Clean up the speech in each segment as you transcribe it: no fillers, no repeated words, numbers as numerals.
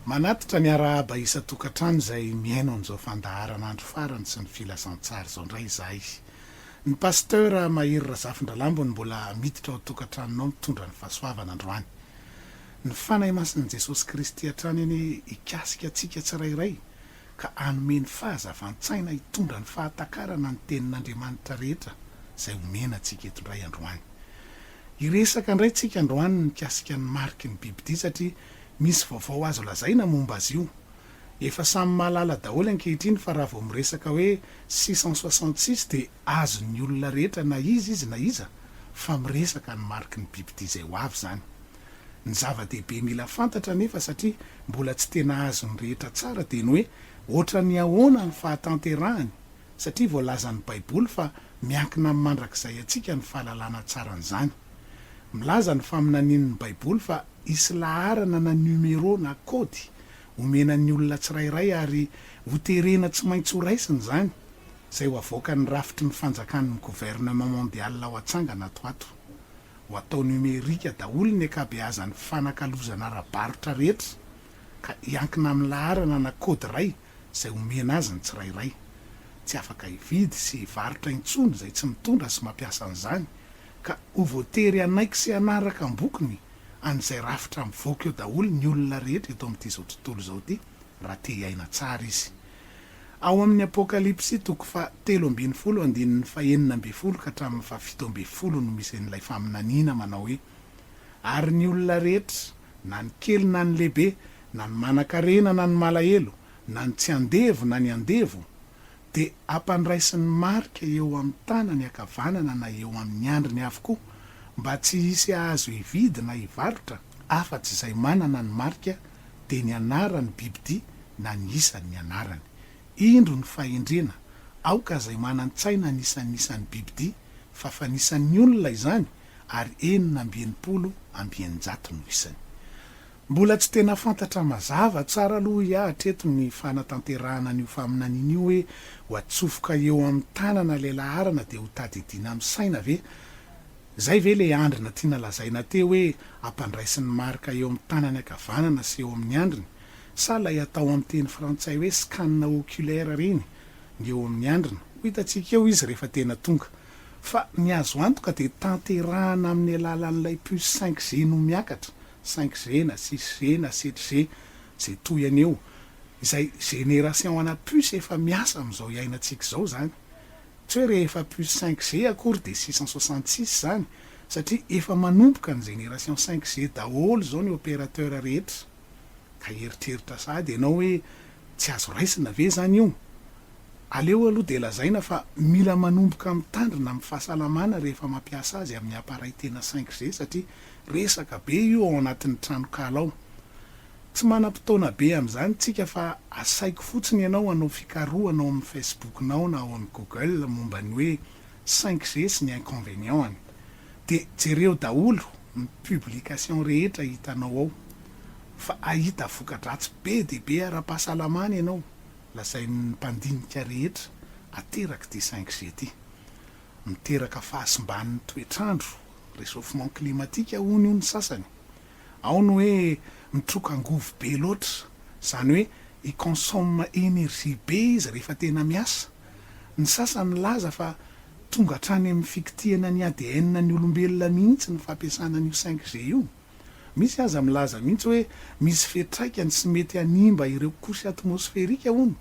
Manatitra ny arahaba isan-tokantrano izay mihaino an'izao fandaharana andro farany sy ny filazantsara izao indray izahay. Ny Pasteur Mahery Razafindralambo no mbola miditra ao an-tokantranonao mitondra ny fahasoavana androany. Ny Fanahy Masin'i Jesosy Kristy hatrany anie hikasika antsika tsirairay ka hanome ny fahazavan-tsaina hitondra ny fahatakarana ny Tenin'Andriamanitra rehetra izay omena antsika eto indray androany. Hiresaka indray tsika androany mikasika ny mariky ny bibidia satria misy vaovao azo lazaina momba azy io. Efa samy mahalala daholo ankehitriny fa raha vao miresaka hoe 666 dia azon'ny olona rehetra na iza izy na iza fa miresaka ny mariky ny bibidia izay ho avy izany. Ny zava-dehibe mila fantatra anefa satria mbola tsy tena azon'ny rehetra tsara dia ny hoe ohatran'ny ahoana ny fahatanterahany satria voalazan'ny Baiboly fa miankina amin'ny mandrakizay antsika ny fahalalana tsara an'izany. Milaza ny faminanian'ny Baiboly fa hisy laharana na numéro na kaody omena ny olona tsirairay ary hoterena tsy maintsy horaisina izany, izay ho avoakan'ny rafitry ny fanjakan'ny gouvernement mondial ao atsangana ato ato. Ho atao numérique daholo ny ankabeazan'ny fanakalozana ara-barotra rehetra ka hiankina amin'ny laharana na kaody iray izay omena azy ny tsirairay. Tsy afaka hividy sy hivarotra intsony izay tsy mitondra sy mampiasa an'izany ka ho voatery hanaiky sy hanaraka am-bokony an'izay rafitra mivoaka eo daholo ny olona rehetra eto amin'ity izao tontolo izao ity raha te hiaina tsara izy. Ao amin'ny Apokalypsy toko faha 13 andininy faha 16 ka hatramin'ny faha 17 no misy an'ilay faminaniana manao hoe, Ary ny olona rehetra, na ny kely na ny lehibe, na ny manan-karena na ny malahelo, na ny tsy andevo na ny andevo, dia ampandraisiny marika eo amin'ny tanany ankavanana na eo amin'ny andriny avokoa, mba tsy hisy hahazo hividy na hivarotra afa-tsy izay manana ny marika, dia ny anaran'ny bibidia na ny isan'ny anarany. Indro ny fahendrena, aoka izay manan-tsaina ny isan'ny isan'ny bibidia, fa fanisan'ny olona izany, ary 666 no isany. Mbola tsy tena fantatra mazava tsara aloha hoy aho hatreto ny fanatanterahana an'io faminaniana io hoe ho atsofoka eo amin'ny tanana ilay laharana dia ho tadidiana amin'ny saina ve? Izay ve ilay andrina tiana lazaina teo hoe ampandraisin'ny marika eo amin'ny tanany ankavanana sy eo amin'ny andriny? Sa ilay atao amin'ny teny frantsay hoe scan oculaire ireny ny eo amin'ny andrina? Ho hitantsika eo izy rehefa tena tonga. Fa ny azo antoka dia tanterahana amin'ny alalan'ilay puce 5G no miakatra, 5G na 6G na 7G, izay tohiny eo. Izay génération ana puce efa miasa amin'izao iainantsika izao izany. Tsy hoe rehefa puce 5G akory dia 666 izany, satria efa manomboka ny génération 5G daholo izao ny opérateur rehetra. Ka hieritreritra sahady ianao hoe tsy azo raisina ve izany io? Aleo aloha dia lazaina fa mila manomboka mitandrina amin'ny fahasalamana rehefa mampiasa azy amin'ny appareil tena 5G satria resaka be io ao anatin'ny tranonkala ao. Tsy manam-potoana be amin'izany tsika fa asaiko fotsiny ianao hanao fikarohana ao amin'ny Facebook-nao na ao amin'ny Google momba ny hoe 5G sy ny inconvénients-ny. Dia jereo daholo ny publication rehetra hitanao ao fa hahita voka-dratsy be dia be ara-pahasalamana ianao, lazain'ny mpandinika rehetra aterak'ity 5G ity. Miteraka fahasimban'ny toetr'andro, réchauffement climatique, hono io ny sasany. Ao ny hoe mitroka angovo be loatra, izany hoe hi-consomme énergie be izy rehefa tena miasa. Ny sasany milaza fa tonga hatrany amin'ny fikitihana ny ADN ny olombelona mihitsy ny fampiasana an'io 5G io. Misy aza milaza mihitsy hoe misy fiantraikany sy mety hanimba ireo couche atmospherique hono,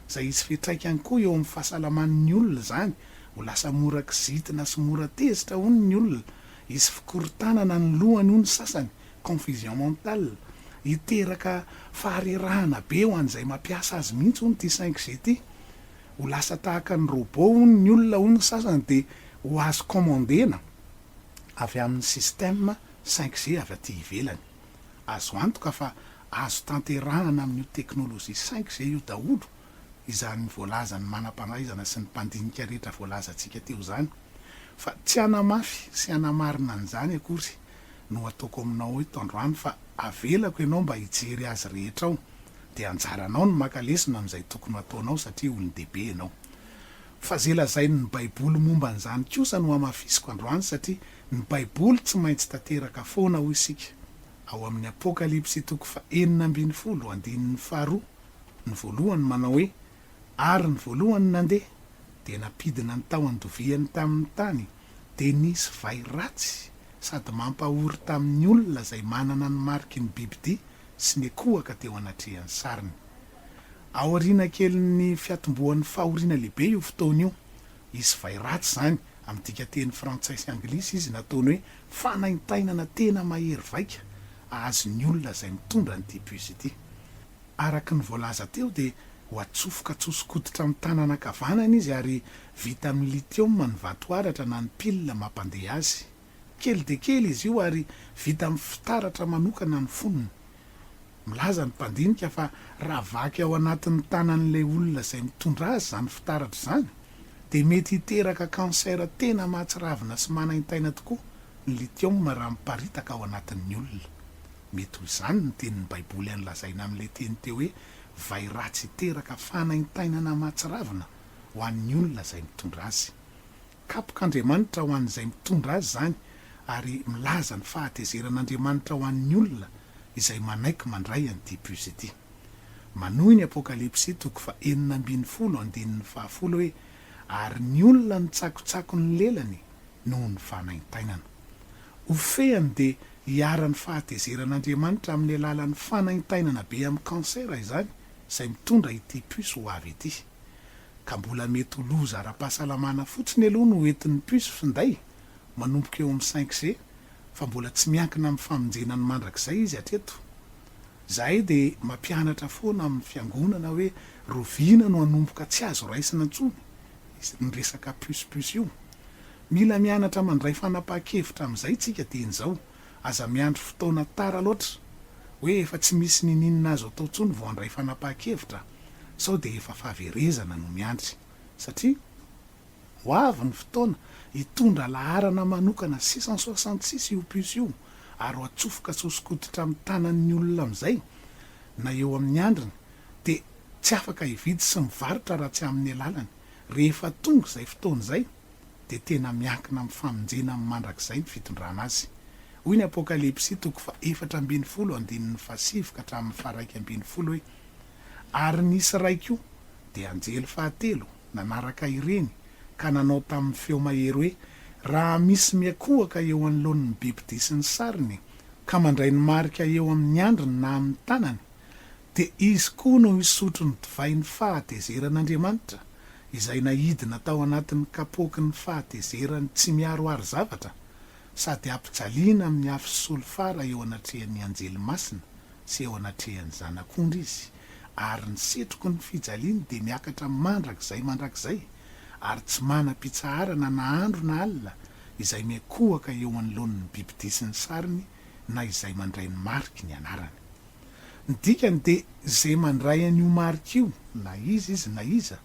izay hisy fiantraikany koa eo amin'ny fahasalaman'ny olona izany, ho lasa mora kizitina sy mora tezitra hono ny olona, hisy fikorontanana ny lohany hono sasany, confusion mentale, hiteraka faharerahana be ho an'izay mampiasa azy mihitsy hono ity 5G ity, ho lasa tahaka ny robot hono ny olona hono ny sasany dia ho azo commandena avy amin'ny système 5G avy aty ivelany. Azo antoka fa azo tanterahana amin'io teknolojia 5G io daholo izany voalazan'ny manam-pahaizana sy ny mpandinika rehetra voalazantsika teo izany. Fa tsy hanamafy sy hanamarina an'izany akory no ataoko aminao eto androany fa avelako ianao mba hijery azy rehetra ao dia anjaranao ny maka lesona amin'izay tokony ho ataonao satria olon-dehibe ianao. Fa ze lazain'ny baiboly momba an'izany kosa no hamafisiko androany satria ny baiboly tsy maintsy tanteraka foana hoy isika. Ao amin'ny Apokalypsy toko fahenina ambinifolo andininy faharoa, ny voalohany manao hoe, Ary ny voalohany nandeha, dia nampidina ny tahon-doviany tamin'ny tany, dia nisy vay ratsy sady mampahory tamin'ny olona izay manana ny mariky ny bibidia sy ny ankohoka teo anatrehan'ny sariny. Aoriana kelin'ny fiatombohan'ny fahoriana lehibe io fotoana io. Hisy vay ratsy izany, amin'ny dikanteny frantsay sy anglisy izy nataony hoe fanaintainana tena mahery vaika ahazo ny olona izay mitondra an'ity puce ity. Araka ny voalaza teo dia ho atsofoka tsoso-koditra amin'ny tanana ankavanana izy ary vita amin'ny lithium ny vatoaratra na ny pile mampandeha azy. Kely dia kely izy io ary vita amin'ny fitaratra manokana ny fonony. Milaza ny mpandinika fa raha vaky ao anatin'ny tanan'ilay olona izay mitondra azy izany fitaratra izany dia mety hiteraka cancer tena mahatsiravina sy manaintaina tokoa ny lithium raha miparitaka ao anatin'ny olona. Mety ho izany ny tenin'ny Baiboly any lazaina amin'ilay teny teo hoe vay ratsy hiteraka fanaintainana mahatsiravina ho an'ny olona izay mitondra azy. Kapok'Andriamanitra ho an'izay mitondra azy izany ary milaza ny fahatezeran'Andriamanitra ho an'ny olona izay manaiky mandray an'ity puce ity. Manohy ny Apokalypsy toko fahenina ambinifolo andininy fahafolo hoe, Ary ny olona nitsakotsako ny lelany noho ny fanaintainana. Ho fehiny dia iharan'ny fahatezeran'Andriamanitra amin'ny alalan'ny fanaintainana be amin'ny cancer izany izay mitondra ity puce ho avy ity. Ka mbola mety ho loza ara-pahasalamana fotsiny aloha no entin'ny puce finday manomboka eo amin'ny cinq G fa mbola tsy miankina amin'ny famonjena ny mandrakizay izy hatreto. Izahay dia mampianatra foana amin'ny fiangonana hoe roviana no hanomboka tsy azo raisina intsony ny resaka puce puce io. Mila mianatra mandray fanapahan-kevitra amin'izay tsika dieny izao, aza miandry fotoana tara loatra, hoe efa tsy misy ninininona azo atao intsony vao handray fanapahan-kevitra, sao dia efa fahaverezana no miandry. Satria ho avy ny fotoana hitondra laharana manokana 666 io puce io ary ho atsofoka soso-koditra amin'ny tanan'ny olona amin'izay na eo amin'ny andriny dia tsy afaka hividy sy mivarotra raha tsy amin'ny alalany. Rehefa tonga izay fotoana izay dia tena miankina amin'ny famonjena amin'ny mandrakizay ny fitondrana azy. Hoy ny Apokalypsy toko faha-14 andininy fahasivy ka hatramin'ny faha-11 hoe, Ary nisy iray koa, dia anjely fahatelo, nanaraka ireny, ka nanao tamin'ny feo mahery hoe, Raha misy miakohaka eo anoloan'ny bibidia sy ny sariny, ka mandray ny marika eo amin'ny andriny na amin'ny tanany, dia izy koa no hisotro ny divain'ny fahatezeran'Andriamanitra, izay naidina tao anatin'ny kapoaky ny fahatezerany tsy miharoharo zavatra, sady hampijaliana amin'ny afo sy solifara eo anatrehan'ny anjely masina sy eo anatrehan'ny Zanak'ondry izy, ary ny setroky ny fijaliany dia miakatra mandrakizay mandrakizay, ary tsy manam-pitsaharana na andro na alina izay miankohoka eo anoloan'ny bibidia sy ny sariny na izay mandray ny mariky ny anarany. Ny dikany dia izay mandray an'io marika io, na iza izy na iza,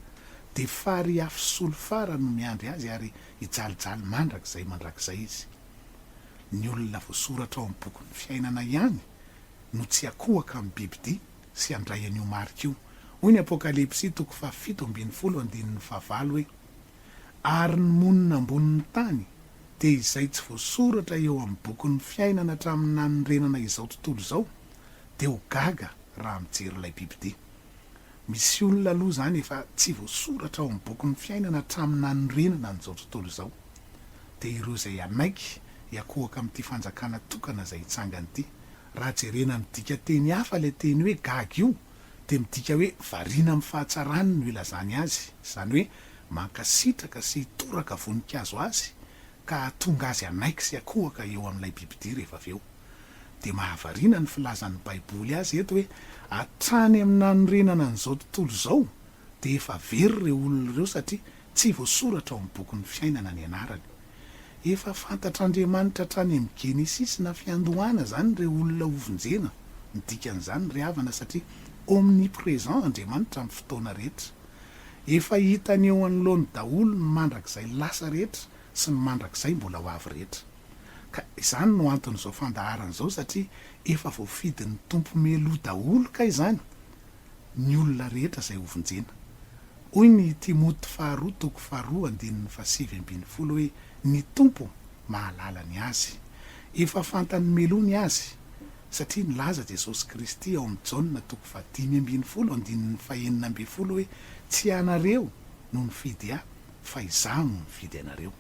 dia farihy afo solifara no miandry azy ary hijalijaly mandrakizay mandrakizay izy. Ny olona voasoratra ao amin'ny bokin'ny fiainana ihany no tsy hakohaka amin'ny bibidia sy handray an'io marika io. Hoy ny Apokalypsy toko faha-17 andininy fahavalo hoe, Ary ny monina ambonin'ny tany dia izay tsy voasoratra eo amin'ny bokin'ny fiainana hatramin'ny nanorenana izao tontolo izao dia ho gaga raha mijery ilay bibidia. Misy olona aloha izany efa tsy voasoratra ao amin'ny bokin'ny fiainana hatramin'ny nanorenana an'izao tontolo izao. Dia ireo izay hanaiky hiakohaka amin'ity fanjakana tokana izay hitsangana ity. Raha jerena amin'ny dikanteny hafa ilay teny hoe gaga io dia midika hoe variana amin'ny fahatsarany no ilazany azy, izany hoe mankasitraka sy hitoraka voninkazo azy ka hahatonga azy hanaiky sy hakohaka eo amin'ilay bibidia rehefa avy eo. Dia mahavariana ny filazan'ny Baiboly azy eto hoe hatrany amin'ny nanorenana an'izao tontolo izao dia efa very ireo olona ireo satria tsy voasoratra ao amin'ny bokin'ny fiainana ny anarany. Efa fantatr'Andriamanitra hatrany amin'ny Genesisy na fiandohana izany ireo olona hovonjena, ny dikan'izany ry havana satria omnipresent Andriamanitra amin'ny fotoana rehetra. Efa hitany eo anoloany daholo ny mandrakizay lasa rehetra sy ny mandrakizay mbola ho avy rehetra. Ka izany no anton'izao fandaharana izao satria efa voafidin'ny Tompo mialoha daholo kay izany ny olona rehetra izay hovonjena. Hoy ny Timoty faharoa toko faharoa andininy faha-19 hoe ny Tompo mahalala ny azy. Efa fantany mialoha ny azy. Satria nilaza Jesosy Kristy ao amin'ny Jaona toko faha-15 andininy faha-16 hoe, Tsy ianareo no nifidy Ahy, fa Izaho no nifidy anareo.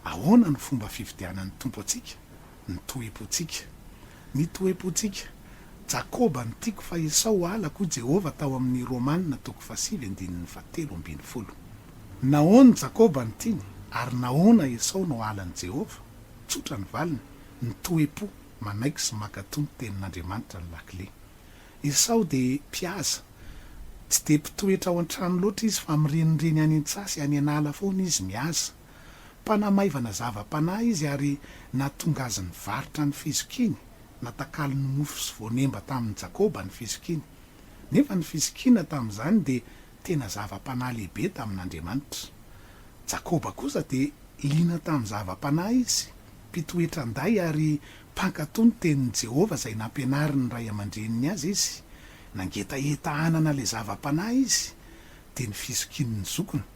Ahoana no fomba fifidianan'ny Tompo antsika? Ny toe-pontsika. Ny toe-pontsika. Jakoba no tiako fa Esao halako hoy Jehovah tao amin'ny Romana toko fahasivy andininy fahatelo ambin'ny folo. Nahoana Jakoba no tiany ary nahoana Esao no halan'i Jehovah? Tsotra ny valiny, ny toe-po manaiky sy mankatò ny tenin'Andriamanitra ny lakile. Esao dia mpihaza. Tsy dia mpitoetra ao an-trano loatra izy fa mirenireny any an-tsaha sy any an'ala foana izy mihaza. Mpanamaivana zava-panahy izy ary nahatonga azy nivarotra ny fizokiany, natakalony mofo sy voanemba tamin'i Jakoba ny fizokiany. Nefa ny fizokiana tamin'izany dia tena zava-panahy lehibe tamin'Andriamanitra. Jakoba kosa dia liana tamin'ny zava-panahy izy, mpitoetra an-day ary mpankatò ny tenin'i Jehovah izay nampianarin'ny ray aman-dreniny azy izy. Nangetaheta hanana ilay zava-panahy izy, dia ny fizokian'ny zokiny.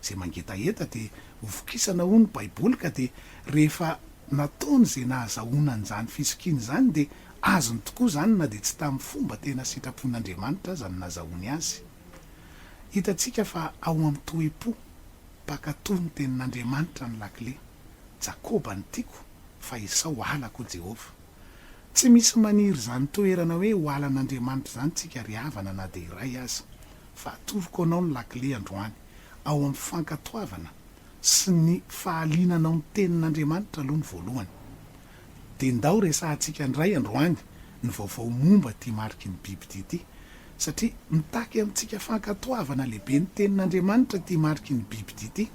Izay mangetaheta dia hovokisana hoy ny Baiboly ka dia rehefa nataony izay nahazahoana an'izany fizokiana izany dia azony tokoa izany na dia tsy tamin'ny fomba tena sitrapon'Andriamanitra aza no nazahoany azy. Hitantsika fa ao amin'ny toe-po mpankatò ny tenin'Andriamanitra ny lakile. Jakoba no tiako fa Esao halako hoy Jehovah. Tsy misy maniry izany toerana hoe ho halan'Andriamanitra izany tsika ry havana na dia iray aza. Fa atoroko anao ny lakile androany, ao amin'ny fankatoavana sy ny fahaliananao ny tenin'Andriamanitra aloha ny voalohany. Dia ndao resahantsika indray androany ny vaovao momba ity mariky ny bibidia ity, satria mitaky amintsika fankatoavana lehibe ny tenin'Andriamanitra ity mariky ny bibidia ity,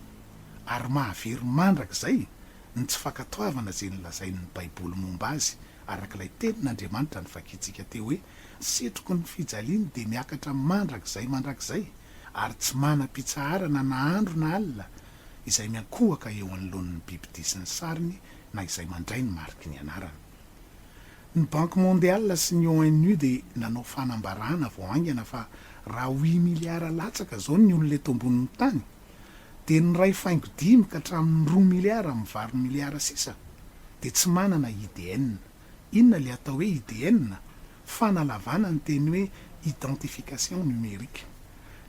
ary mahavery mandrakizay ny tsy fankatoavana izay nolazain'ny Baiboly momba azy, araka ilay tenin'Andriamanitra novakintsika teo hoe, Setroko ny fijaliany dia miakatra mandrakizay mandrakizay, ary tsy manam-pitsaharana na andro na alina izay miankohoka eo anoloan'ny bibidia sy ny sariny na izay mandray ny mariky ny anarany. Ny Banque Mondiale sy ny ONU dia nanao fanambarana vao haingana fa raha huit miliara latsaka izao ny olona eto ambonin'ny tany dia ny iray faingo dimy ka hatramin'ny roa miliara amin'ny valo miliara sisa dia tsy manana IDN. Inona ilay atao hoe IDN? Fanalavana ny teny hoe identification numérique.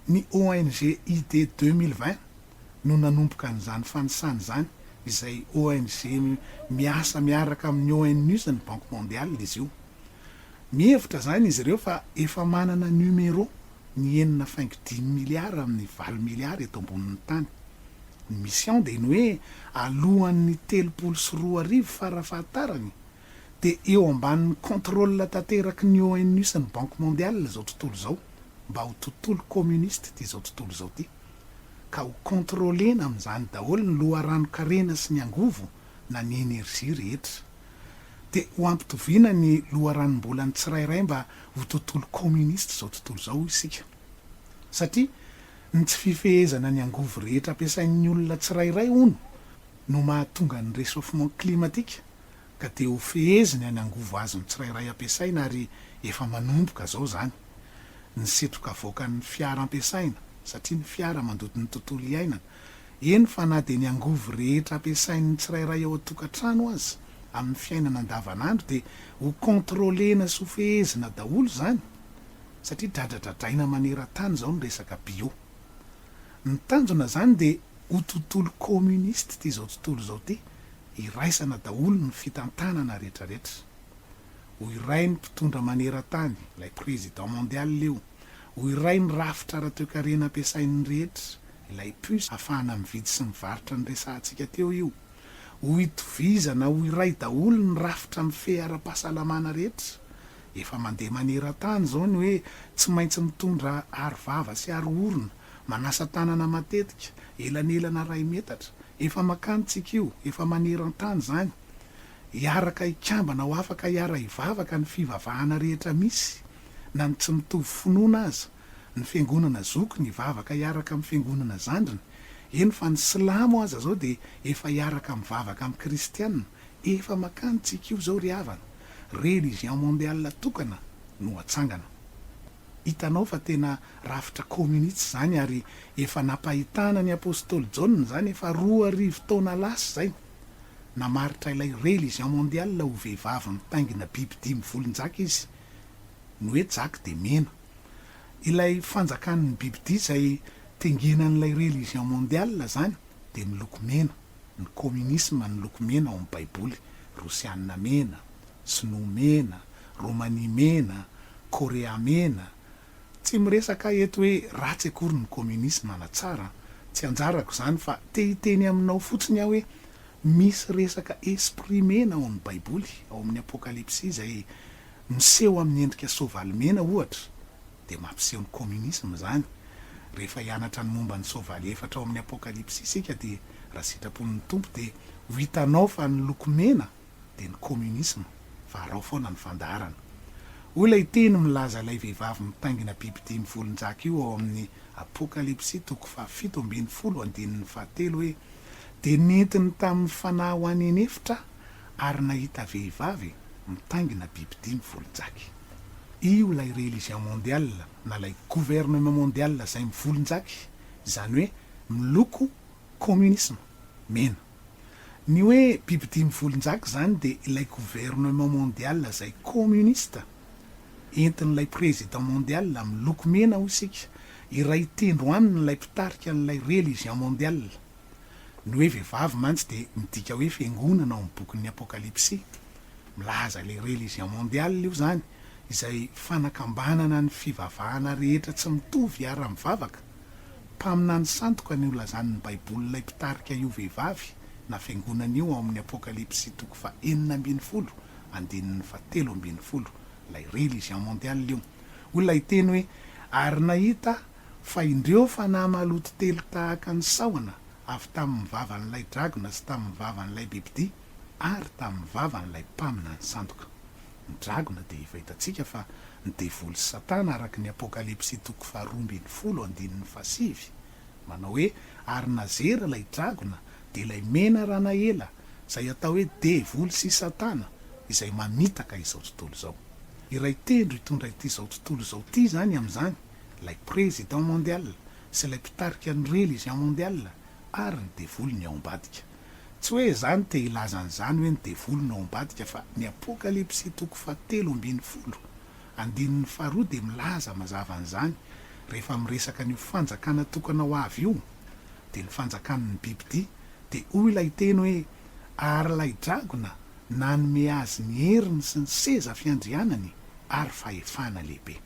Ny ONG ID 2020 no nanomboka an'izany fanisana izany, izay ONG miasa miaraka amin'ny ONU sy ny Banque Mondiale izy io. Mihevitra izany izy ireo fa efa manana numéro ny enina faingo dimy miliara amin'ny valo miliara eto ambonin'ny tany. Ny mission dia ny hoe alohan'ny 2030 farafahatarany dia eo ambanin'ny contrôle tanteraky ny ONU sy ny Banque Mondiale izao tontolo izao mba ho tontolo communiste ity izao tontolo izao ity. Ka ho contrôler-na amin'izany daholo ny loharanon-karena sy ny angovo na ny énergie rehetra. Dia ho ampitoviana ny loharanom-bolan'ny tsirairay mba ho tontolo communiste izao tontolo izao hoy isika. Satria ny tsy fifehezana ny angovo rehetra ampiasain'ny olona tsirairay hono no mahatonga ny réchauffement climatique ka dia ho feheziny any angovo azon'ny tsirairay ampiasaina ary efa manomboka zao zany ny setroka avoakan'ny fiara ampiasaina satria ny fiara mandoto ny tontolo iainana eny fa na dia ny angovo rehetra ampiasain'ny tsirairay ao an-tokantrano aza amin'ny fiainana andavanandro dia ho contrôlena sy ho fehezina daholo izany satria dradradradraina maneran-tany izao ny resaka bio. Ny tanjona izany dia ho tontolo communiste ity izao tontolo izao ity, iraisana daholo ny fitantanana retraretra. Ho iray ny mpitondra maneran-tany, ilay président mondial io, ho iray ny rafitra ara-toekarena ampiasain'ny rehetra, ilay puce ahafahana mividy sy mivarotra niresahantsika teo io, ho itovizana ho iray daholo ny rafitra mifehy ara-pahasalamana rehetra. Efa mandeha maneran-tany izao ny hoe tsy maintsy mitondra aro vava sy aro orona, manasa tanana matetika, elanelana iray metatra. Efa makany tsika io, efa maneran-tany izany. Hiaraka hikambana ho afaka hiara-hivavaka ny fivavahana rehetra misy, na ny tsy mitovy finoana aza. Ny fiangonana zokiny hivavaka hiaraka amin'ny fiangonana zandriny. Eny fa ny silamo aza izao dia efa hiaraka mivavaka amin'ny kristiana. Efa makany tsika io izao ry havana. Religion mondiale tokana no atsangana. Hitanao fa tena rafitra communiste izany ary efa nampahitana ny apostoly Jaona izany efa 2000 taona lasa izay. Namaritra ilay religion mondiale ho vehivavy mitaingina bibidia mivolon-jaka izy. Ny hoe jaky dia mena. Ilay fanjakan'ny bibidia izay tengenan'ilay religion mondiale izany dia miloko mena. Ny communisme niloko mena ao amin'ny baiboly, rosianina mena, sinoa mena, romania mena, korea mena. Tsy miresaka aho eto hoe ratsy akory ny communisme na tsara an! Tsy anjarako izany fa te hiteny aminao fotsiny aho hoe misy resaka esprit mena ao amin'ny baiboly, ao amin'ny apokalypsy izay miseho amin'ny endrika soavaly mena ohatra, dia mampiseho ny communisme izany. Rehefa hianatra ny momba ny soavaly efatra ao amin'ny apokalypsy isika dia raha sitrapon'ny Tompo dia ho hitanao fa ny loko mena dia ny communisme fa araho foana ny fandaharana. Hoy ilay teny milaza ilay vehivavy mitaingina bibidia mivolon-jaka io ao amin'ny Apokalypsy toko faha-17 andininy fahatelo hoe, Dia nentiny tamin'ny fanahy ho any an'efitra aho ary nahita vehivavy mitaingina bibidia mivolon-jaky. Io ilay religion mondiale na ilay gouvernement mondial izay mivolon-jaky, izany hoe miloko communisme, mena. Ny hoe bibidia mivolon-jaky izany dia ilay gouvernement mondial izay communiste, entin'ilay président mondial miloko mena hoy isika, iray tendro aminy ilay mpitarika an'ilay religion mondiale. Ny hoe vehivavy mantsy dia midika hoe fiangonana ao amin'ny bokin'ny Apokalypsy. Milaza ilay religion mondiale io izany, izay fanakambanana ny fivavahana rehetra tsy mitovy hiara-mivavaka. Mpaminany sandoka no ilazan'ny Baiboly ilay mpitarika io vehivavy na fiangonana io ao amin'ny Apokalypsy toko faha-16 andininy faha-13, ilay religion mondiale io. Hoy ilay teny hoe, Ary nahita aho fa indreo fanahy maloto telo tahaka ny sahona avy tamin'ny vavan'ilay dragona sy tamin'ny vavan'ilay bibidia ary tamin'ny vavan'ilay mpaminany sandoka. Ny dragona dia efa hitantsika fa ny devoly sy satana araka ny Apokalypsy toko faha-12 andininy faha-9 manao hoe ary nazera ilay dragona dia ilay menarana ela izay atao hoe devoly sy satana izay mamitaka izao tontolo izao. Iray tendro hitondra ity izao tontolo izao ity izany amin'izany ilay président mondial sy ilay mpitarika ny religion mondiale ary ny devoly ny ao ambadika. Tsy hoe izany te hilaza an'izany hoe ny devoly no ao ambadika fa ny Apokalypsy toko faha-13 andininy faharoa dia milaza mazava an'izany rehefa miresaka an'io fanjakana tokana ho avy io dia ny fanjakan'ny bibidia dia hoy ilay teny hoe ary ilay dragona nanome azy ny heriny sy ny seza fiandrianany ary fahefana lehibe.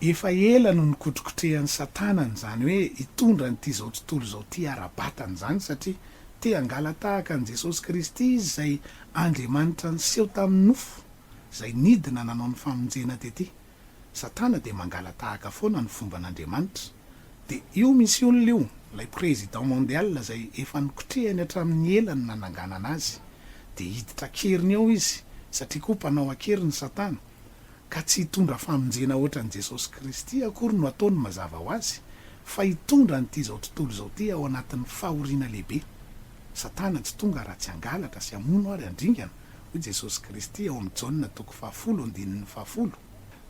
Efa ela no nikotrikotrehan'i Satana an'izany hoe hitondra an'ity izao tontolo izao ity ara-batana izany satria te hangala-tahaka an'i Jesosy Kristy izy izay Andriamanitra niseho tamin'ny nofo, izay nidina nanao ny famonjena tety. Satana dia mangala-tahaka foana ny fomban'Andriamanitra. Dia io misy olona io, ilay président mondial izay efa nokotrehany hatramin'ny ela ny nananganana azy. Dia hiditra an-keriny ao izy satria koa mpanao an-keriny Satana. Ka tsy hitondra famonjena hoatran'i Jesosy Kristy akory no ataony mazava ho azy, fa hitondra an'ity izao tontolo izao ity ao anatin'ny fahoriana lehibe. Satana tsy tonga raha tsy hangalatra sy hamono ary handringana, hoy Jesosy Kristy ao amin'ny Jaona toko fahafolo andininy fahafolo.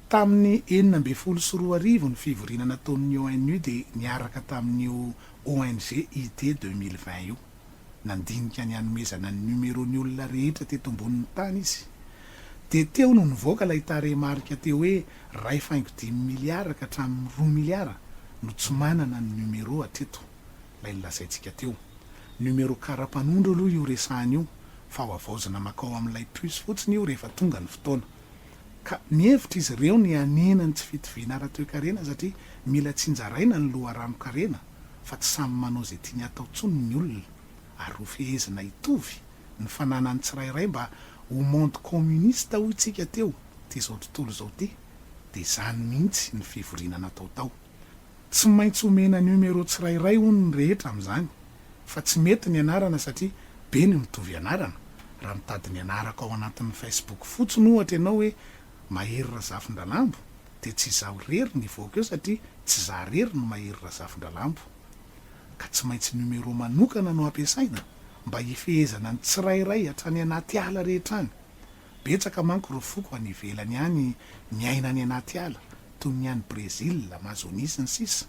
Tamin'ny 2016 ny fivoriana nataon'ny ONU dia niaraka tamin'io ONG ID 2020 io. Nandinika ny hanomezana ny numéro ny olona rehetra teto ambonin'ny tany izy. Dia teo no nivoaka ilay tarehimarika teo hoe ray faingo dimy miliara ka hatramin'ny roa miliara no tsy manana ny numéro hatreto, ilay nolazaintsika teo. Numéro kara-panondro aloha io resahina io fa ho havaozina makao amin'ilay puce fotsiny io rehefa tonga ny fotoana. Ka mihevitra izy ireo ny hanena ny tsy fitoviana ara-toekarena satria mila tsinjaraina ny loharanon-karena fa tsy samy manao izay tiany hatao intsony ny olona ary ho fehezina hitovy ny fananan'ny tsirairay mba ho monde communiste hoy tsika teo ity izao tontolo izao ity dia izany mihitsy ny fivoriana natao tao. Tsy maintsy omena numero tsirairay hono ny rehetra amin'izany fa tsy mety ny anarana satria be ny mitovy anarana, raha mitady ny anarako ao anatin'ny facebook fotsiny ohatra ianao hoe Mahery Razafindralambo dia tsy izaho irery no hivoaka eo satria tsy izaho irery no Mahery Razafindralambo. Ka tsy maintsy numero manokana no ampiasaina mba hifehezana ny tsirairay hatrany anaty ala rehetra any. Betsaka manko ireo foko any ivelany any miaina any anaty ala, toy ny any Brezila, Amazonia sy ny sisa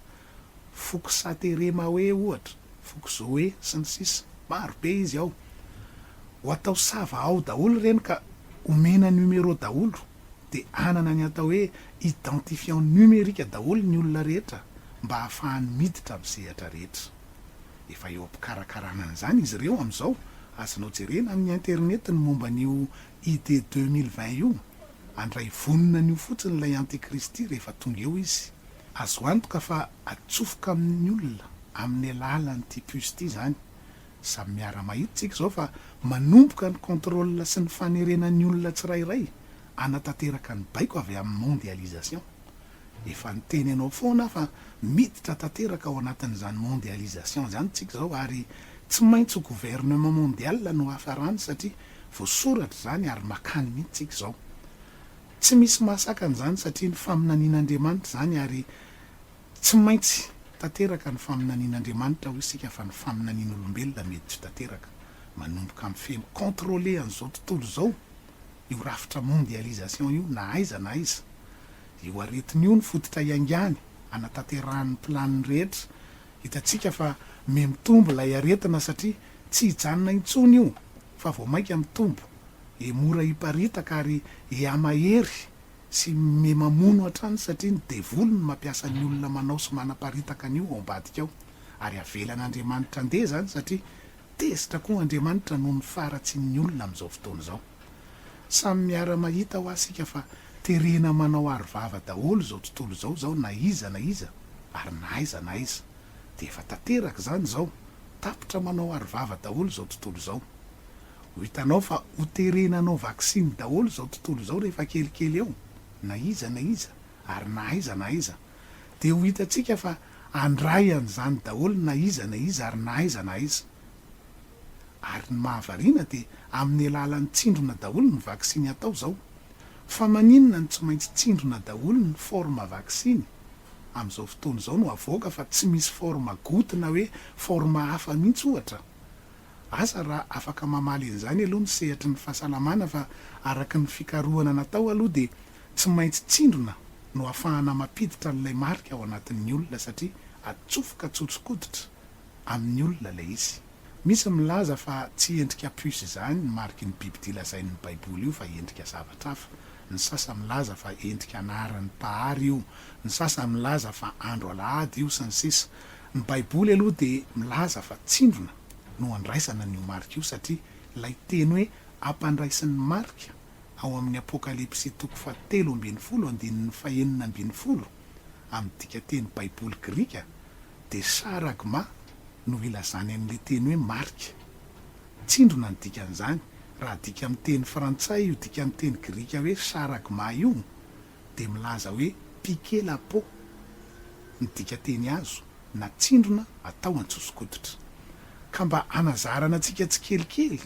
Foko Sateré Mawé ohatra, foko Zoé, sy ny sisa Maro be izy ao. Ho atao sava ao daholo ireny ka omena numéro daholo dia hanana ny atao hoe identifiant numérique daholo ny olona rehetra mba hahafahany miditra amin'ny sehatra rehetra. Efa eo am-pikarakarana an'izany izy ireo amin'izao, azonao jerena amin'ny internet ny momba an'io ID 2020 io, handray vonona an'io fotsiny ilay antikristy rehefa tonga eo izy. Azo antoka fa atsofoka amin'ny olona amin'ny alalan'ity puce ity izany. Samy miara-mahita tsika izao fa manomboka ny contrôle sy ny fanerena ny olona tsirairay hanatanteraka ny baiko avy amin'ny mondialisation. Efa niteny anao foana aho fa miditra tanteraka ao anatin'izany mondialisation izany tsika izao ary tsy maintsy ho gouvernement mondial no hafarany satria voasoratra izany ary makany mihitsy tsika izao. Tsy misy mahasakana izany satria ny faminanian'Andriamanitra izany ary Tsy maintsy tanteraka ny faminanian'Andriamanitra hoy isika fa ny faminanian'olombelona mety tsy tanteraka. Manomboka mifehy mi-controler an'izao tontolo izao io rafitra mondialisation io na aiza na aiza. Io aretina io no fototra iaingany hanatanterahany ny planiny rehetra. Hitantsika fa mihamitombo ilay aretina satria tsy hijanona intsony io fa vao mainka mitombo, e mora hiparitaka ary hihamahery sy me mamono hatrany satria ny devoly no mampiasa ny olona manao sy manaparitaka an'io ao ambadika ao ary avelan'Andriamanitra andeha izany satria tezitra koa Andriamanitra noho ny faharatsian'ny olona amin'izao fotoana izao. Samy miara mahita hoa isika fa terena manao aro vava daholo izao tontolo izao izao na iza na iza ary na aiza na aiza. Dia efa tanteraka izany izao, tapitra manao aro vava daholo izao tontolo izao. Ho hitanao fa ho terena hanao vaksiny daholo izao tontolo izao rehefa kelikely eo, na iza na iza, ary na aiza na aiza. Dia ho hitantsika fa handray an'izany daholo na iza na iza ary na aiza na aiza. Ary ny mahavariana dia amin'ny alalan'ny tsindrona daholo ny vaksiny atao izao. Fa maninona no tsy maintsy tsindrona daholo ny forme vaksiny amin'izao fotoana izao no avoaka fa tsy misy forme goutte na hoe forme hafa mihitsy ohatra? Asa raha afaka mamaly an'izany aloha ny sehatry ny fahasalamana fa araka ny fikarohana natao aloha dia tsy maintsy tsindrona no afahana mampiditra an'ilay marika ao anatin'ny olona satria atsofoka tsotso-koditra amin'ny olona ilay izy. Misy milaza fa tsy endrika puce izany ny mariky ny bibidia lazain'ny baiboly io fa endrika zavatra hafa, ny sasany milaza fa endrika anaran'ny mpahary io, ny sasany milaza fa andro alahady io sy ny sisa Ny baiboly aloha dia milaza fa tsindrona no andraisana an'io marika io satria ilay teny hoe ampandraisin'ny marika ao amin'ny Apokalypsy toko fahatelo ambinifolo andininy fahenina ambinifolo amin'ny dikateny baiboly grika dia charagma no ilazany an'ilay teny hoe marika. Tsindrona ny dikan'izany. Raha adika amin'ny teny frantsay io dikan-teny grika hoe charagma io dia milaza hoe piquer la peau ny dikateny azo na tsindrona atao an-tsoso-koditra. Ka mba hanazarana antsika tsikelikely,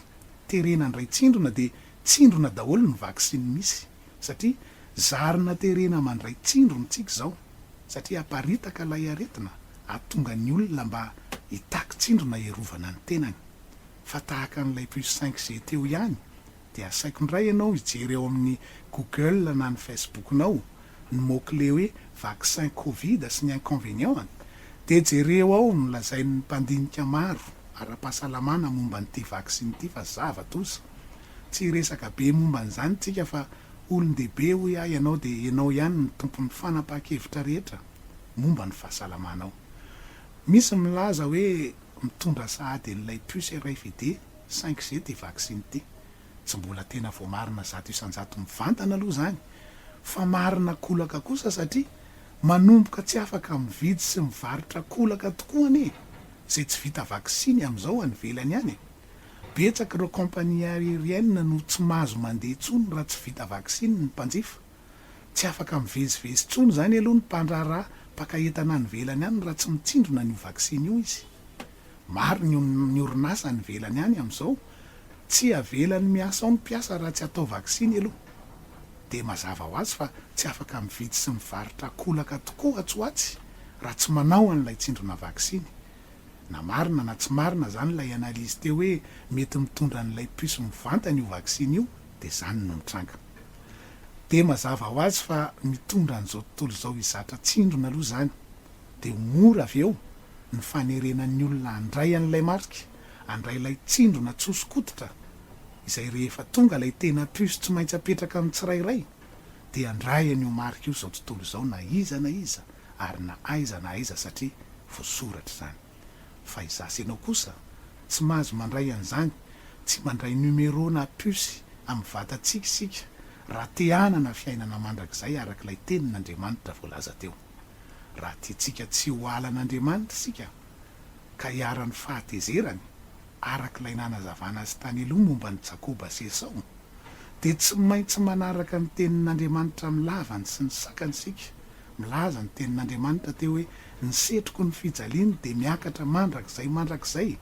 terena handray tsindrona dia tsindrona daholo ny vaksiny misy satria zarina terena mandray tsindrona tsika izao satria aparitaka ilay aretina hahatonga ny olona mba hitaky tsindrona hiarovana ny tenany. Fa tahaka an'ilay puce 5G teo ihany dia asaiko indray ianao hijery ao amin'ny Google na ny Facebook-nao ny mot clé hoe vaccin covid sy ny inconvénients-ny dia jereo ao ny lazain'ny mpandinika maro ara-pahasalamana momba an'ity vaksiny ity fa zava-doza. Tsy hiresaka be momba an'izany tsika fa olon-dehibe hoy aho ianao dia ianao ihany no tompon'ny fanapahan-kevitra rehetra momba ny fahasalamanao. Misy milaza hoe mitondra sahady an'ilay puce RFID 5G ity vaksiny ity. Tsy mbola tena voamarina 100% mivantana aloha izany fa marina kolaka kosa satria manomboka tsy afaka mividy sy mivarotra kolaka tokoa anie izay tsy vita vaksiny amin'izao any ivelany any e! Betsaka ireo compagnie aérienne no tsy mahazo mandeha intsony raha tsy vita vaksiny ny mpanjifa. Tsy afaka mivezivezy intsony izany aloha ny mpandraharaha mpaka entana any ivelany any raha tsy mitsindrona an'io vaksiny io izy. Maro ny ny orinasa any ivelany any amin'izao tsy avelany miasa ao ny mpiasa raha tsy atao vaksiny aloha. Dia mazava ho azy fa tsy afaka mividy sy mivarotra kolaka tokoa atsy ho atsy raha tsy manao an'ilay tsindrona vaksiny. Na marina na tsy marina izany ilay analyse teo hoe mety mitondra an'ilay puce mivantana io vaksiny io dia izany no mitranga. Dia mazava ho azy fa mitondra an'izao tontolo izao hizatra tsindrona aloha izany dia ho mora avy eo ny fanerena ny olona handray an'ilay marika, handray ilay tsindrona tsoso-koditra. Izay rehefa tonga ilay tena puce tsy maintsy apetraka amin'ny tsirairay dia handray an'io marika io izao tontolo izao na iza na iza ary na aiza na aiza satria voasoratra izany. Fa izaho sy ianao kosa tsy mahazo mandray an'izany, tsy mandray numéro na puce amin'ny vatantsika isika raha te hanana fiainana mandrakizay araka ilay tenin'Andriamanitra voalaza teo. Raha tiantsika tsy ho halan'Andriamanitra isika ka hiharan'ny fahatezerany, araka ilay nanazavana azy tany aloha momba an'i Jakoba sy Esao, dia tsy maintsy manaraka ny tenin'Andriamanitra amin'ny lavany sy ny sakany isika. Milaza ny tenin'Andriamanitra teo hoe, Ny setroko ny fijaliany dia miakatra mandrakizay mandrakizay,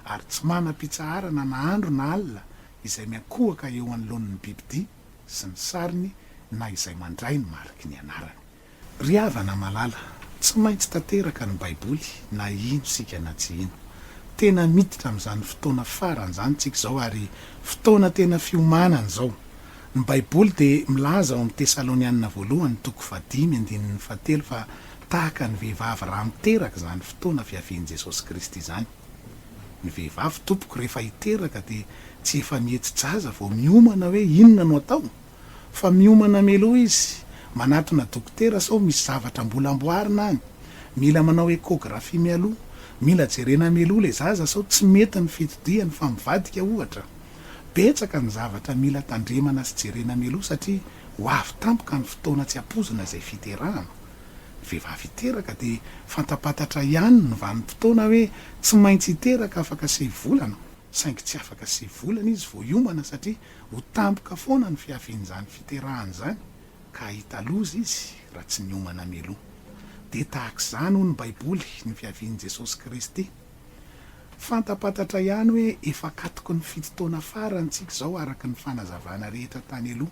ary tsy manam-pitsaharana na andro na alina izay miankohoka eo anoloan'ny bibidia sy ny sariny na izay mandray ny mariky ny anarany. Ry havana malala, tsy maintsy tanteraka ny Baiboly na hino isika na tsy hino. Tena miditra amin'izany fotoana farany izany tsika izao ary fotoana tena fiomanana izao. Ny Baiboly dia milaza ao amin'ny Tesalonianina voalohany toko fahadimy andininy fahatelo fa tahaka ny vehivavy raha miteraka izany fotoana fiavian'i Jesosy Kristy izany. Ny vehivavy tompoko rehefa hiteraka dia tsy efa mihetsi-jaza vao miomana hoe inona no atao? Fa miomana mialoha izy, manatona dokotera sao misy zavatra mbola amboarina any, mila manao echographie mialoha, mila jerena mialoha ilay zaza sao tsy mety ny fitodihany fa mivadika ohatra. Betsaka ny zavatra mila tandremana sy jerena mialoha satria ho avy tampoka ny fotoana tsy ampoizina izay fiterahana. Ny vehivavy hiteraka dia fantapantatra ihany ny vanim-potoana hoe tsy maintsy hiteraka afaka sivy volana, saingy tsy afaka sivy volana izy vao hiomana satria Ho tampoka foana ny fiavian'izany fiterahana izany ka hahita loza izy raha tsy niomana mialoha. Dia tahaka izany hoy ny Baiboly ny fiavian'i Jesosy Kristy. Fantapantatra ihany hoe efa akatoky ny fito taona farany tsika izao araka ny fanazavana rehetra tany aloha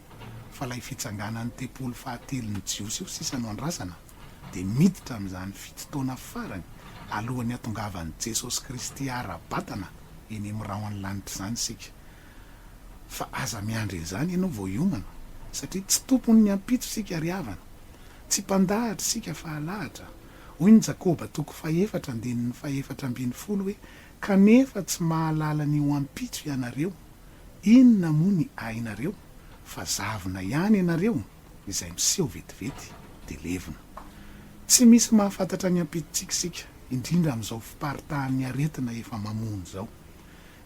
fa ilay fitsanganan'ny tempoly fahatelon'ny Jiosy io sisa no andrasana dia miditra amin'izany fito taona farany alohan'ny hatongavan'i Jesosy Kristy ara-batana eny amin'ny rahon'ny lanitra izany isika. Fa aza miandry an'izany ianao vao hiomana, satria tsy tompon'ny ampitso isika ry havana. Tsy mpandahatra isika fa alahatra. Hoy ny Jakoba toko fahefatra andininy fahefatra ambinifolo hoe, Kanefa tsy mahalala ny ho ampitso ianareo, inona moa ny ainareo, fa zavona ihany ianareo, izay miseho vetivety dia levona. Tsy misy mahafantatra ny ampitsontsika isika, indrindra amin'izao fiparitahan'ny aretina efa mamono izao.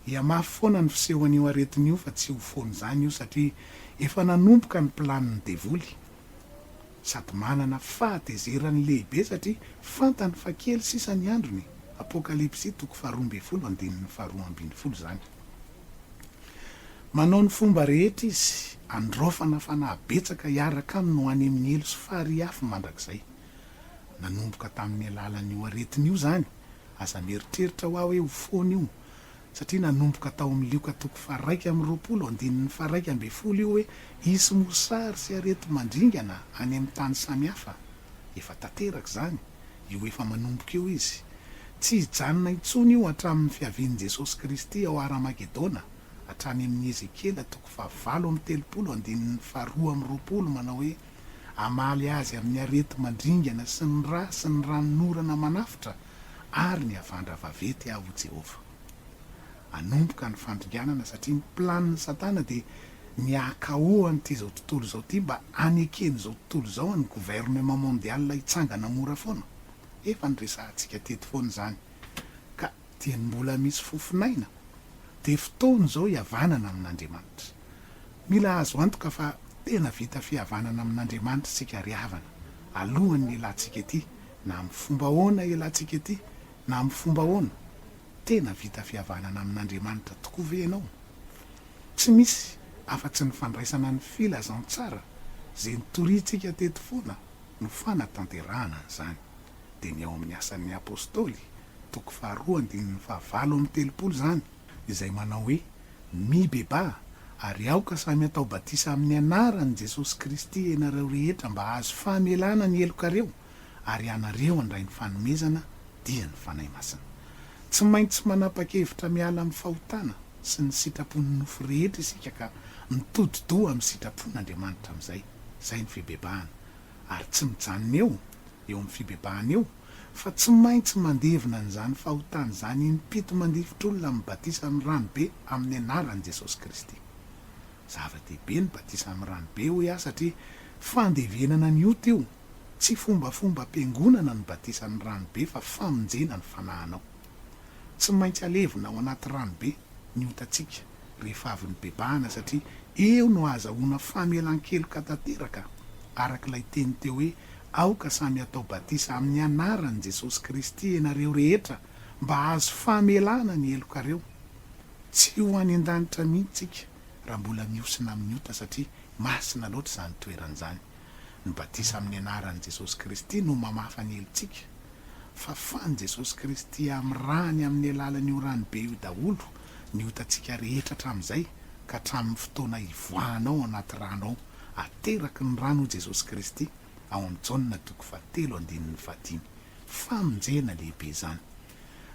Hihamafy foana ny fisehoan'io aretina io fa tsy ho foana izany io satria efa nanomboka ny planin'ny devoly sady manana fahatezerany lehibe satria fantany fa kely sisa ny androny, Apokalypsy toko faharoa ambinifolo andininy faharoa ambinifolo izany. Manao ny fomba rehetra izy handraofana fanahy betsaka hiaraka aminy ho any amin'ny helo sy farihy afo mandrakizay. Nanomboka tamin'ny alalan'io aretina io izany Aza mieritreritra hoa hoe ho foana io, satria nanomboka tao amin'ny Lioka toko faha-21 andininy faha-11 io hoe hisy mosary sy areti-mandringana any amin'ny tany samihafa. Efa tanteraka izany, io efa manomboka io izy. Tsy hijanona intsony io hatramin'ny fiavian'i Jesosy Kristy ao Haramagedona, hatrany amin'ny Ezekiela toko faha-38 andininy faha-22 manao hoe Hamaly azy amin'ny areti-mandringana sy ny ra sy ny ranonorana manafotra ary ny havandra vaventy aho, hoy Jehovah. Hanomboka ny fandringanana satria ny planin'i Satana dia ny hahakaoha an'ity izao tontolo izao ity mba haneken'izao tontolo izao an'ny gouvernement mondial hitsangana mora foana. Efa niresahantsika teto foana izany. Ka Dieny mbola misy fofon'aina, dia fotoana izao hihavanana amin'Andriamanitra. Mila azo antoka fa tena vita fihavanana amin'Andriamanitra isika ry havana, alohan'ny hialantsika ety, na amin'ny fomba ahoana hialantsika ety, na amin'ny fomba ahoana. Tena vita fihavanana amin'Andriamanitra tokoa ve ianao? Tsy misy afa-tsy ny fandraisana ny filazantsara izay nitoriantsika teto foana no fanatanterahana an'izany. Dia ny ao amin'ny Asan'ny Apostoly, toko faharoa andininy fahavalo amby telopolo izany, izay manao hoe, Mibebaha, ary aoka samy hatao batisa amin'ny anaran'i Jesosy Kristy ianareo rehetra mba hahazo famelana ny helokareo, ary ianareo handray ny fanomezana, dia ny Fanahy Masina. Tsy maintsy manapa-kevitra miala amin'ny fahotana sy ny sitrapon'ny nofo rehetra isika ka mitodi-doha amin'ny sitrapon'Andriamanitra amin'izay. Izay ny fibebahana. Ary tsy mijanona eo, eo amin'ny fibebahana eo, fa tsy maintsy mandevina an'izany fahotana izany impito mandifotr'olona amin'ny batisan'ny rano be amin'ny anaran'i Jesosy Kristy. Zava-dehibe ny batisa amin'ny rano be hoy aho satria fandevenana ny ota io. Tsy fombafombam-piangonana ny batisan'ny rano be fa famonjena ny fanahinao. Tsy maintsy alevina ao anaty rano be ny otantsika rehefa avy nibebahana satria eo no ahazahoana famelan-keloka tanteraka araka ilay teny teo hoe aoka samy hatao batisa amin'ny anaran'i Jesosy Kristy ianareo rehetra mba hahazo famelana ny helokareo. Tsy ho any an-danitra mihitsy tsika raha mbola mihosina amin'ny ota satria masina loatra izany toerana izany. Ny batisa amin'ny anaran'i Jesosy Kristy no mamafa ny helotsika. Fafan'i Jesosy Kristy amin'ny rany amin'ny alalan'io ranobe io daholo ny otantsika rehetra hatramin'izay ka hatramin'ny fotoana hivoahanao ao anaty rano ao. Ateraky ny rano hoy Jesosy Kristy ao amin'ny Jaona toko fahatelo andininy fahadimy. Famonjena lehibe izany.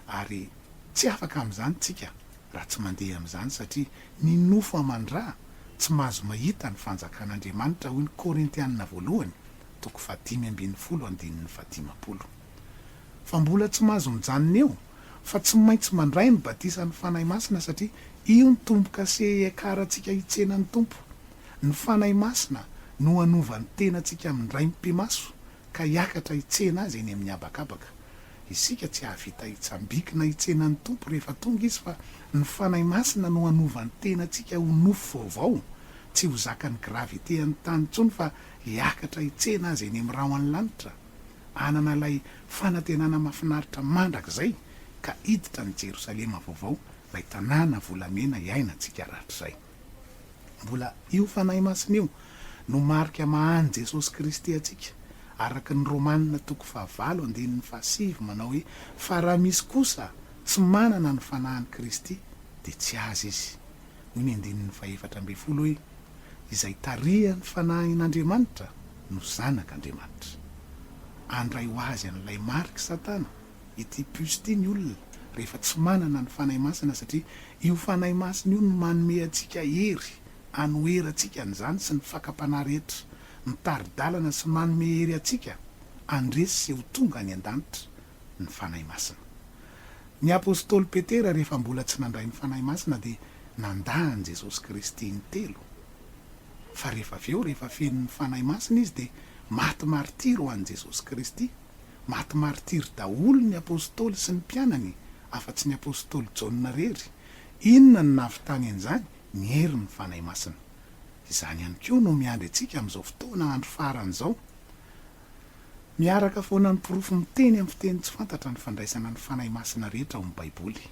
Ary tsy afaka amin'izany tsika raha tsy mandeha amin'izany satria ny nofo aman-dra tsy mahazo mahita ny fanjakan'Andriamanitra hoy ny Korintiana voalohany toko faha-15 andininy faha-50. Fa mbola tsy mahazo mijanona eo fa tsy maintsy mandray ny batisan'ny Fanahy Masina satria io ny tombo-kase hiakarantsika hitsena ny Tompo. Ny Fanahy Masina no hanova ny tenantsika amin'ny Raim-pimaso ka hiakatra hitsena Azy eny amin'ny habakabaka. Isika tsy hahavita hitsambikina hitsena ny Tompo rehefa tonga Izy fa ny Fanahy Masina no hanova ny tenantsika ho nofo vaovao, tsy ho zakan'ny gravite an'ny tany intsony fa hiakatra hitsena Azy eny amin'ny rahon'ny lanitra, hanana ilay fanantenana mahafinaritra mandrakizay ka hiditra any Jerosalema vaovao, ilay tanàna volamena iainantsika rahatrizay. Mbola io Fanahy Masina io no marika maha an'i Jesosy Kristy antsika, araka ny Romana toko fahavalo andininy fahasivy manao hoe, Fa raha misy kosa tsy manana ny Fanahin'i Kristy, dia tsy azy izy. Hoy ny andininy fahefatra ambin'ny folo hoe, Izay tarihan'ny Fanahin'Andriamanitra no zanak'Andriamanitra. Handray ho azy an'ilay marik'i Satana ity puce ity ny olona rehefa tsy manana ny Fanahy Masina satria io Fanahy Masina io no manome antsika hery hanoherantsika an'izany sy ny fakam-panahy rehetra, mitari-dalana sy manome hery antsika handresy sy ho tonga any an-danitra ny Fanahy Masina. Ny Apostoly Petera rehefa mbola tsy nandray ny Fanahy Masina dia nandà an'i Jesosy Kristy intelo. Fa rehefa avy eo rehefa feno ny Fanahy Masina izy dia maty martiry ho an'i Jesosy Kristy. Maty martiry daholo ny Apostoly sy ny mpianany afa-tsy ny Apostoly Jaona irery. Inona no nahavitany an'izany? Ny herin'ny Fanahy Masina. Izany ihany koa no miandry antsika amin'izao fotoana andro farany izao. Miaraka foana ny porofo miteny amin'ny fiteny tsy fantatra ny fandraisana ny Fanahy Masina rehetra ao amin'ny Baiboly.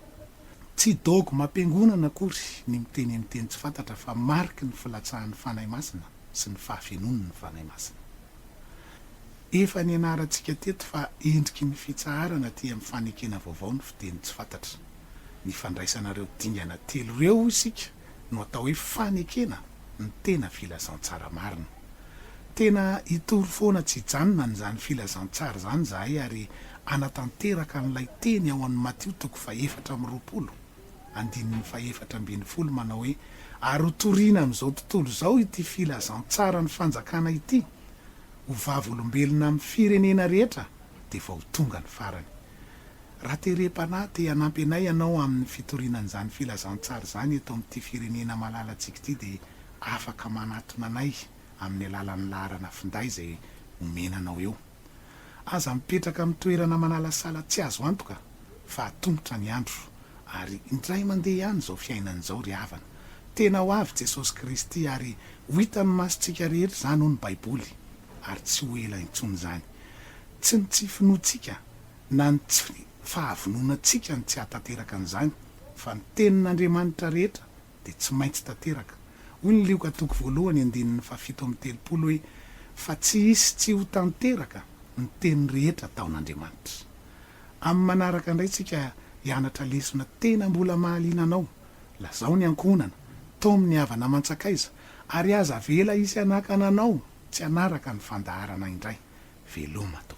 Tsy dogmam-piangonana akory ny miteny amin'ny teny tsy fantatra fa mariky ny filatsahan'ny Fanahy Masina sy ny fahafenoany ny Fanahy Masina. Efa nianarantsika teto fa endriky ny fitsaharana aty amin'ny fanekena vaovao ny fiteny tsy fantatra. Ny fandraisana ireo dingana telo ireo hoy isika no atao hoe fanekena ny tena filazantsara marina. Tena hitory foana tsy hijanona an'izany filazantsara izany izahay ary hanatanteraka an'ilay teny ao amin'ny Matio toko fahefatra amby roapolo andininy fahefatra ambin'ny folo manao hoe ary hotorina amin'izao tontolo izao ity filazantsaran'ny fanjakana ity ho vavolombelona amin'ny firenena rehetra dia vao tonga ny farany. Raha terem-panahy te hanampy anay ianao amin'ny fitoriana an'izany filazantsara izany eto amin'ity firenena malalantsika ity dia afaka manatona anay amin'ny alalan'ny laharana finday izay omena anao eo. Aza mipetraka amin'ny toerana manalasala tsy azo antoka fa atomotra ny andro ary indray mandeha ihany izao fiainana izao ry havana. Tena ho avy Jesosy Kristy ary ho hitan'ny masontsika rehetra izany hoy ny Baiboly ary tsy ho ela intsony izany. Tsy ny tsy finoantsika na ny tsy fahavononantsika no tsy hahatanteraka an'izany fa ny tenin'Andriamanitra rehetra dia tsy maintsy tanteraka. Hoy ny Lioka toko voalohany andininy faha-37 hoe, Fa tsy hisy tsy ho tanteraka ny teny rehetra ataon'Andriamanitra. Amin'ny manaraka indray tsika hianatra lesona tena mbola mahaliana anao. Lazao ny ankohonana, taomy ny havana aman-tsakaiza, ary aza avela hisy hanakana anao tsy hanaraka ny fandaharana indray. Veloma tompoko.